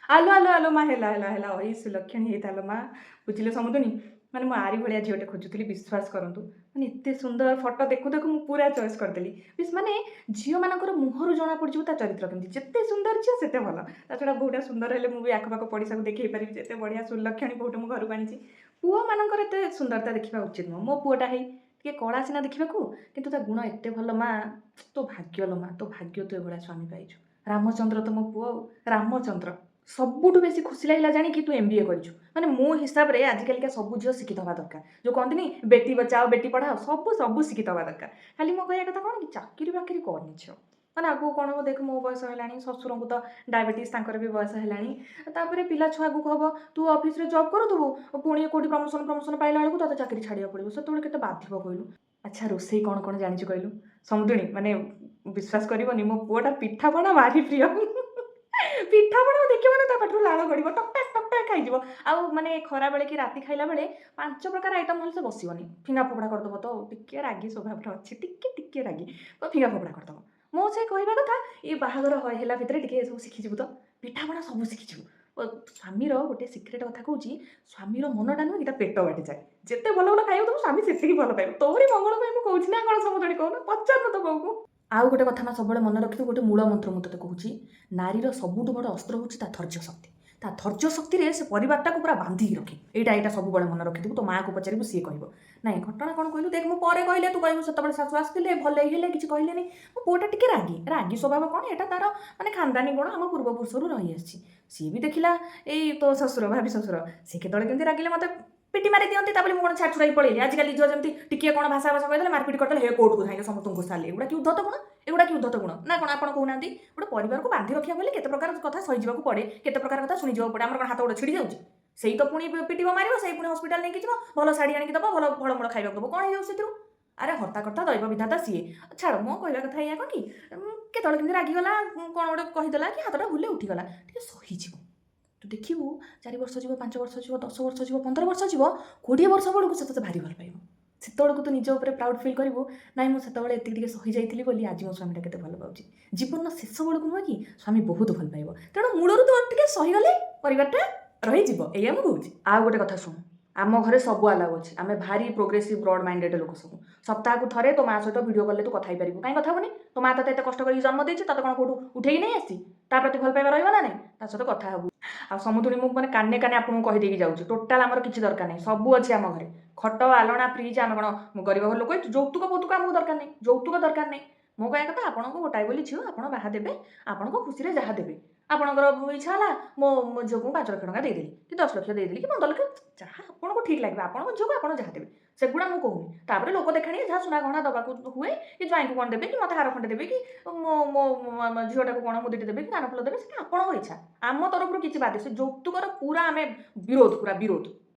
ଆଲୋ ଆଲୋ ଆଲୋ ମା, ହେଲା ହେଲା ହେଲା, ଅଇ ସୁଲକ୍ଷଣୀ ହେଇଥା ଲୋ ମା। ବୁଝିଲେ ସମୁଦୁଣୀ, ମାନେ ମୁଁ ଆରି ଭଳିଆ ଝିଅଟେ ଖୋଜୁଥିଲି, ବିଶ୍ୱାସ କରନ୍ତୁ। ମାନେ ଏତେ ସୁନ୍ଦର ଫଟୋ ଦେଖୁ ଦେଖୁ ମୁଁ ପୁରା ଚଏସ୍ କରିଦେଲି। ମାନେ ଝିଅମାନଙ୍କର ମୁହଁରୁ ଜଣା ପଡ଼ିଯିବ ତା ଚରିତ୍ର କେମିତି। ଯେତେ ସୁନ୍ଦର ଝିଅ ସେତେ ଭଲ। ତା ଛଡ଼ା ବୋହୂଟା ସୁନ୍ଦର ହେଲେ ମୁଁ ବି ଆଖପାଖ ପଡ଼ିଶାକୁ ଦେଖେଇ ପାରିବି ଯେତେ ବଢ଼ିଆ ସୁଲକ୍ଷଣୀ ବୋହୂଟେ ମୁଁ ଘରକୁ ଆଣିଛି। ପୁଅମାନଙ୍କର ଏତେ ସୁନ୍ଦରତା ଦେଖିବା ଉଚିତ ନୁହଁ। ମୋ ପୁଅଟା ହେଇ ଟିକେ କଳା ସିନା ଦେଖିବାକୁ, କିନ୍ତୁ ତା ଗୁଣ ଏତେ ଭଲ ମା। ତୋ ଭାଗ୍ୟ ଲୋ ମା, ତୋ ଭାଗ୍ୟ, ତୁ ଏଭଳିଆ ସ୍ୱାମୀ ପାଇଛୁ। ରାମଚନ୍ଦ୍ର ତ ମୋ ପୁଅ ଆଉ ରାମଚନ୍ଦ୍ର। ସବୁଠୁ ବେଶୀ ଖୁସି ଲାଗିଲା ଜାଣିକି ତୁ ଏମବିଏ କରିଛୁ। ମାନେ ମୋ ହିସାବରେ ଆଜିକାଲିକା ସବୁ ଝିଅ ଶିକ୍ଷିତ ହେବା ଦରକାର। ଯେଉଁ କହନ୍ତିନି "ବେଟି ବଚାଓ ବେଟି ପଢ଼ାଓ", ସବୁ ସବୁ ଶିକ୍ଷିତ ହେବା ଦରକାର। ଖାଲି ମୋ କହିବା କଥା କ'ଣ କି, ଚାକିରି ବାକିରି କରନି ଝିଅ। ମାନେ ଆଗକୁ କ'ଣ ହବ ଦେଖ, ମୋ ବୟସ ହେଲାଣି, ଶ୍ୱଶୁରଙ୍କୁ ତ ଡାଇବେଟିସ୍, ତାଙ୍କର ବି ବୟସ ହେଲାଣି। ତାପରେ ପିଲା ଛୁଆ ଆଗକୁ ହବ। ତୁ ଅଫିସରେ ଜବ୍ କରୁଥିବୁ, ପୁଣି କେଉଁଠି ପ୍ରମୋସନ୍ ପ୍ରମୋସନ୍ ପାଇଲା ବେଳକୁ ତୋତେ ଚାକିରି ଛାଡ଼ିବାକୁ ପଡ଼ିବ। ସେତେବେଳେ କେତେ ବାଧିବ କହିଲୁ? ଆଚ୍ଛା, ରୋଷେଇ କ'ଣ କ'ଣ ଜାଣିଛୁ କହିଲୁ? ସମୁଦୁଣୀ, ମାନେ ବିଶ୍ୱାସ କରିବନି, ମୋ ପୁଅଟା ପିଠାପଣା ଭାରି ପ୍ରିୟ। ପିଠାପଣା ଦେଖିବ ନା, ତା ପାଟିରୁ ଲାଳ ଗଡ଼ିବ, ଟକ୍ ଟାକ୍ ଟକ୍ ଟାକ୍ ଖାଇଯିବ। ଆଉ ମାନେ ଖରାବେଳେ କି ରାତି ଖାଇଲା ବେଳେ 5 ପ୍ରକାର ଆଇଟମ୍ ହେଲେ ସେ ବସିବନି, ଫିଙ୍ଗା ଫୋପଡ଼ା କରିଦେବ। ତ ଟିକେ ରାଗି ସ୍ୱଭାବର ଅଛି, ଟିକେ ଟିକେ ରାଗି ତ ଫିଙ୍ଗା ଫୋପଡ଼ା କରିଦେବ। ମୋ ସେ କହିବା କଥା, ଏ ବାହାଘର ହେଲା ଭିତରେ ଟିକେ ଏସବୁ ଶିଖିଯିବୁ ତ, ପିଠାପଣା ସବୁ ଶିଖିଯିବୁ। ସ୍ୱାମୀର ଗୋଟେ ସିକ୍ରେଟ୍ କଥା କହୁଛି, ସ୍ୱାମୀର ମନଟା ନୁହେଁ କି ତା ପେଟ ବାଟେ ଯାଏ। ଯେତେ ଭଲ ଭଲ ଖାଇବ, ତମ ସ୍ୱାମୀ ସେତିକି ଭଲ ପାଇବ। ତୋରି ମଙ୍ଗଳ ପାଇଁ ମୁଁ କହୁଛି ନା କ'ଣ ସମୁଦୁଣୀ, କହୁନ, ପଚାରୁନ ତ ବୋଉକୁ। ଆଉ ଗୋଟେ କଥା ମା, ସବୁବେଳେ ମନେ ରଖିଥିବୁ, ଗୋଟେ ମୂଳ ମନ୍ତ୍ର ମୁଁ ତୋତେ କହୁଛି। ନାରୀର ସବୁଠୁ ବଡ଼ ଅସ୍ତ୍ର ହେଉଛି ତା ଧୈର୍ଯ୍ୟ ଶକ୍ତି। ତା ଧୈର୍ଯ୍ୟ ଶକ୍ତିରେ ସେ ପରିବାରଟାକୁ ପୁରା ବାନ୍ଧିକି ରଖେ। ଏଇଟା ସବୁବେଳେ ମନେ ରଖିଥିବୁ। ତୋ ମାଆକୁ ପଚାରିବୁ, ସିଏ କହିବ। ନାଇଁ, ଘଟଣା କ'ଣ କହିଲୁ? ଦେଖ, ମୁଁ ପରେ କହିଲେ ତୁ କହିବୁ ସେତେବେଳେ ଶାଶୁ ଆସିଥିଲେ, ଭଲ ହେଲେ, କିଛି କହିଲେନି। ମୋ ପୁଅଟା ଟିକେ ରାଗି ରାଗି ସ୍ୱଭାବ। କ'ଣ ଏଇଟା ତାର ମାନେ ଖାନଦାନୀ ଗୁଣ, ଆମ ପୂର୍ବପୁରୁଷରୁ ରହିଆସିଛି। ସିଏ ବି ଦେଖିଲା, ଏଇ ତୋ ଶ୍ୱଶୁର, ଭାବି ଶ୍ୱଶୁର, ସେ କେତେବେଳେ କେମିତି ରାଗିଲେ ମୋତେ ପିଟି ମାରି ଦିଅନ୍ତି। ତା ବୋଲି ମୁଁ କ'ଣ ଛାଡ଼ି ଛୁଡ଼ାଇ ପଳେଇଲି? ଆଜିକାଲି ଝିଅ ଯେମିତି ଟିକିଏ କ'ଣ ଭାଷା ଭାଷା କହିଦେଲେ ମାରପିଟ କରିଦେଲେ, ହେ କୋର୍ଟକୁ ଧାଇଁଲେ, ସମସ୍ତଙ୍କୁ ଘୋଷାଲେ। ଏଗୁଡ଼ା କି ଉଦ୍ଧତ ଗୁଣ? ଏଗୁଡ଼ା କି ଉଦ୍ଧତ ଗୁଣ ନା କ'ଣ ଆପଣ କହୁନାହାନ୍ତି? ଗୋଟେ ପରିବାରକୁ ବାନ୍ଧି ରଖିବାକୁ ହେଲେ କେତେ ପ୍ରକାର କଥା ସହିଯିବାକୁ ପଡ଼େ, କେତେ ପ୍ରକାର କଥା ଶୁଣିଯିବାକୁ ପଡ଼େ। ଆମର କ'ଣ ହାତ ଗୋଡ଼ ଛିଡ଼ି ଯାଉଛି? ସେଇ ତ ପୁଣି ପିଟିବ, ମାରିବ, ସେଇ ପୁଣି ହସ୍ପିଟାଲ ନେଇକି ଯିବ, ଭଲ ଶାଢ଼ୀ ଆଣିକି ଦେବ, ଭଲ ଫଳମୂଳ ଖାଇବାକୁ ଦେବ। କ'ଣ ହେଇଯାଉଛି ସେଥିରୁ? ଆରେ ହର୍ତ୍ତା କର୍ତ୍ତା ଦୈବ ବିଧାତା ସିଏ। ଛାଡ଼, ମୋ କହିବା କଥା ଏଇଆ କ'ଣ କି, କେତେବେଳେ କେମିତି ରାଗିଗଲା, କ'ଣ ଗୋଟେ କହିଦେଲା କି ହାତଟା ଭୁଲରେ ଉଠିଗଲା, ଟିକେ ସହିଯିବ। ତୁ ଦେଖିବୁ, 4 ବର୍ଷ ଯିବ, 5 ବର୍ଷ ଯିବ, 10 ବର୍ଷ ଯିବ, 15 ବର୍ଷ ଯିବ, 20 ବର୍ଷ ବେଳକୁ ସେ ତୋତେ ଭାରି ଭଲ ପାଇବ। ସେତେବେଳକୁ ତୁ ନିଜ ଉପରେ ପ୍ରାଉଡ଼ ଫିଲ୍ କରିବୁ, ନାଇଁ, ମୁଁ ସେତେବେଳେ ଏତିକି ଟିକେ ସହିଯାଇଥିଲି ବୋଲି ଆଜି ମୋ ସ୍ୱାମୀଟା କେତେ ଭଲ ପାଉଛି। ଜୀବନର ଶେଷ ବେଳକୁ ନୁହେଁ କି ସ୍ୱାମୀ ବହୁତ ଭଲ ପାଇବ। ତେଣୁ ମୂଳରୁ ତ ଟିକେ ସହିଗଲେ ପରିବାରଟା ରହିଯିବ, ଏଇଆ ମୁଁ କହୁଛି। ଆଉ ଗୋଟେ କଥା ଶୁଣ, ଆମ ଘରେ ସବୁ ଆଲାଉ ଅଛି। ଆମେ ଭାରି ପ୍ରୋଗ୍ରେସିଭ୍, ବ୍ରଡ୍ ମାଇଣ୍ଡେଡ୍ ଲୋକ ସବୁ। ସପ୍ତାହକୁ ଥରେ ତୋ ମା ସହିତ ଭିଡ଼ିଓ କଲେ ତୁ କଥା ହେଇପାରିବୁ। କାହିଁ କଥା ହେବୁନି? ତୋ ମା ତତେ ଏତେ କଷ୍ଟ କରିକି ଜନ୍ମ ଦେଇଛି, ତତେ କ'ଣ କୋଉଠୁ ଉଠେଇକି ନେଇ ଆସିଛି? ତା ପ୍ରତି ଭଲ ପାଇବା ରହିବ ନା ନାହିଁ? ତା ସହିତ କଥା ହେବୁ। ଆଉ ସମୁଦୁଣୀ, ମୁଁ ମାନେ କାନେ କାନେ ଆପଣଙ୍କୁ କହିଦେଇକି ଯାଉଛି, ଟୋଟାଲ୍ ଆମର କିଛି ଦରକାର ନାହିଁ। ସବୁ ଅଛି ଆମ ଘରେ, ଖଟ, ଆଲଣା, ଫ୍ରିଜ୍। ଆମେ କ'ଣ ଗରିବ ଘର ଲୋକ? ଯୌତୁକ ଫୌତୁକ ଆମକୁ ଦରକାର ନାହିଁ, ଯୌତୁକ ଦରକାର ନାହିଁ। ମୋ କହିବା କଥା, ଆପଣଙ୍କୁ ଗୋଟାଏ ବୋଲି ଝିଅ, ଆପଣ ବାହା ଦେବେ, ଆପଣଙ୍କ ଖୁସିରେ ଯାହା ଦେବେ। ଆପଣଙ୍କର ଇଚ୍ଛା ହେଲା, ମୋ ମୋ ଝିଅକୁ ମୁଁ 5 ଲକ୍ଷ ଟଙ୍କା ଦେଇଦେଲି କି 10 ଲକ୍ଷ ଦେଇଦେଲି କି 15 ଲକ୍ଷ, ଯାହା ଆପଣଙ୍କୁ ଠିକ୍ ଲାଗିବ, ଆପଣଙ୍କ ଝିଅକୁ ଆପଣ ଯାହା ଦେବେ, ସେଗୁଡ଼ା ମୁଁ କହୁନି। ତାପରେ ଲୋକ ଦେଖାଣିଆ ଯାହା ସୁନା ଗହଣା ଦେବାକୁ ହୁଏ କି ଜ୍ୱାଇଁକୁ କ'ଣ ଦେବେ କି ମୋତେ ହାର ଖଣ୍ଡେ ଦେବେ କି ମୋ ମୋ ମୋ ଝିଅଟାକୁ କ'ଣ ମୁଦିଟେ ଦେବେ କି କାନଫୁଲ ଦେବେ, ସେଟା ଆପଣଙ୍କ ଇଚ୍ଛା। ଆମ ତରଫରୁ କିଛି ବାଧ୍ୟ, ସେ ଯୌତୁକର ପୁରା ଆମେ ବିରୋଧ, ପୁରା ବିରୋଧ।